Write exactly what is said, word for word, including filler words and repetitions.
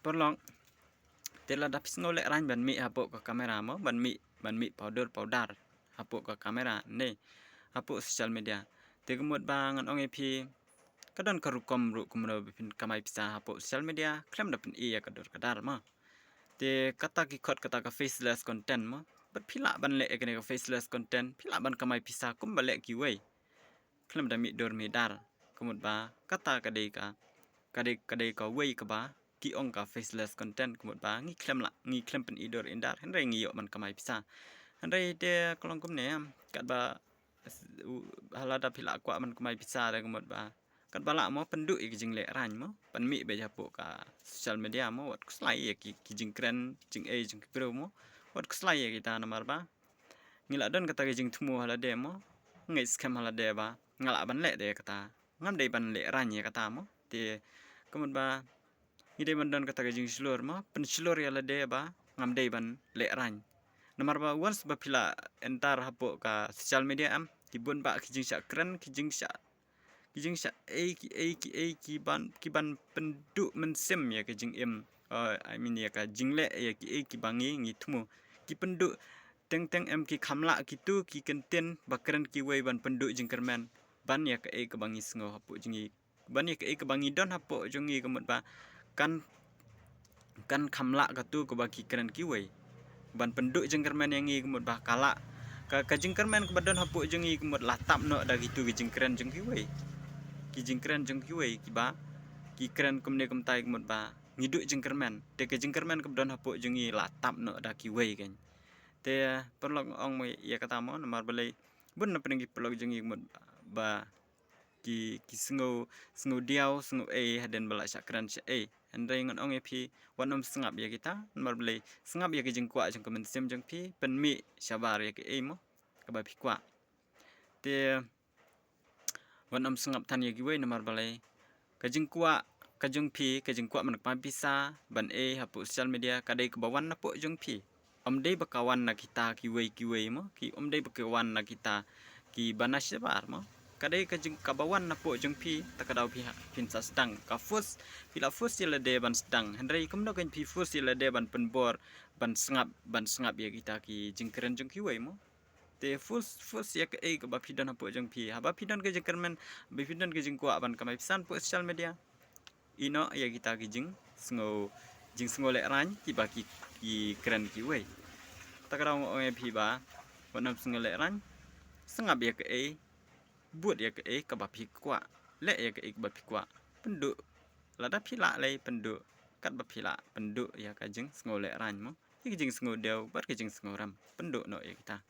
Paralok, te lada phi sngew lehraiñ ban mih hapoh ka kamera mo, ban mih, ban mih pawdur pawdar hapoh ka kamera ne hapoh social media, te ka mut ba ngan ong ïa phi, ka don ka rukom ruh kumno ba phin kamai pisa hapoh social media khlem da pyn-i ïa ka dur ka dar mo. Te kata ki khot kata ka faceless content mo. Bad phi lah ban leh ïa kane ka faceless content, phi lah ban kamai pisa kumba leh kiwei khlem da mih dur mih dar. Ka mut ba kata ka dei ka, ka dei, ka dei kawei kaba ki ong ka faceless content, ka mut ba ngi khlem lah, ngi khlem pyn-i dur in dar, hynrei ngi ïoh ban kamai pisa. Hynrei te ka long kumne, katba s-, u-, lada phi lah kwah ban kamai pisa, te ka mut ba katba lah mo, pynduh ïa ki jinglehraiñ mo, pynmih beit hapoh ka social media mo, wat khuslai ïa ki, ki jingkren jingei jong ki briew mo, wat khuslai ïa kita, namar ba ngi lah don kata ka jingthmu ha lade mo, ngeit skhem ha lade ba nga lah ban leh de ïa kata, ngam dei ban lehraiñ ïa kata mo. Te ka mut ba ngi dei ban don kata ka jingshlur mo, pynshlur ïa lade ba ngam dei ban lehraiñ. Namar ba once ba phi la enter hapoh ka social media, em, ki bun bah ki jingshah kren, ki jingshah, ki jingshah ei, ki ei, ki ei, ki ban, ki ban pynduh mynsiem ïa ka jingim, uh, I mean ïa ka jingleh ïa ki ei kiba ngi, ngi thmu. Ki pynduh teng teng, em, ki kham lah kitu ki kyntien ba kren kiwei ban pynduh jingkyrmen ban ïa ka ei kaba ngi sngew hapoh jong ngi, ban ïa ka ei kaba ngi don hapoh jong ngi, ka mut ba kan, kan kham lah katu kaba ki kren kiwei ban pynduh jingkyrmen ïa ngi, ka mut ba ka lah, ka, ka jingkyrmen kaba don hapoh jong ngi, ka mut la tap noh da kitu ki jingkren jong kiwei. Ki jingkren jong kiwei kiba ki kren kumne kumtai, ka mut ba ngi duh jingkyrmen. Te ka jingkyrmen kaba don hapoh jong ngi la tap noh da kiwei kan. Te paralok, ong mo ïa kata mo, namar balei bun na pdeng ki paralok jong ngi, ka mut ba ki, ki sngew, sngew diaw, sngew ei hadien ba la shah kren shah ei. Hynrei ngan ong ïa phi, wat nym sngap ïa kita, namar balei, sngap ïa ka jingkwah jong ka mynsiem jong phi, pynmih shabar ïa ka ei mo kaba phi kwah. Te wat nym sngap than ïa kiwei, namar balei, ka jingkwah ka jong phi, ka jingkwah ban kamai pisa ban ei hapoh social media, ka dei kaba wan napoh jong phi. Ym dei ba ka wan na kita kiwei kiwei mo, ki, ym dei ba ka wan na kita kiba na shabar mo. Ka dei ka jing, kaba wan napoh jong phi, ta ka daw phi ha, phin sa sdang. Ka force, phi la force ïa lade ban sdang. Hynrei kumno kan phi force ïa lade ban pynbor, ban sngap, ban sngap ïa kita ki jingkren jong kiwei mo. Te force, force ïa ka ei kaba phi don hapoh jong phi. Haba phi don ka jingkyrmen, haba phi don ka jingkwah ban kamai pisa hapoh social media, ïehnoh ïa kita ki jingsngew, jingsngew lehraiñ kiba ki, ki kren kiwei. Ta ka daw nga ong ïa phi ba wat nym sngew lehraiñ, sngap ïa ka ei, bud ïa ka ei kaba phi kwah, leh ïa ka ei kaba phi kwah. Pynduh, lada phi lah lei pynduh, katba phi lah pynduh ïa ka jingsngew lehraiñ mo, ïa ka jingsngew diaw bad ka jingsngew rem, pynduh noh ïa kita.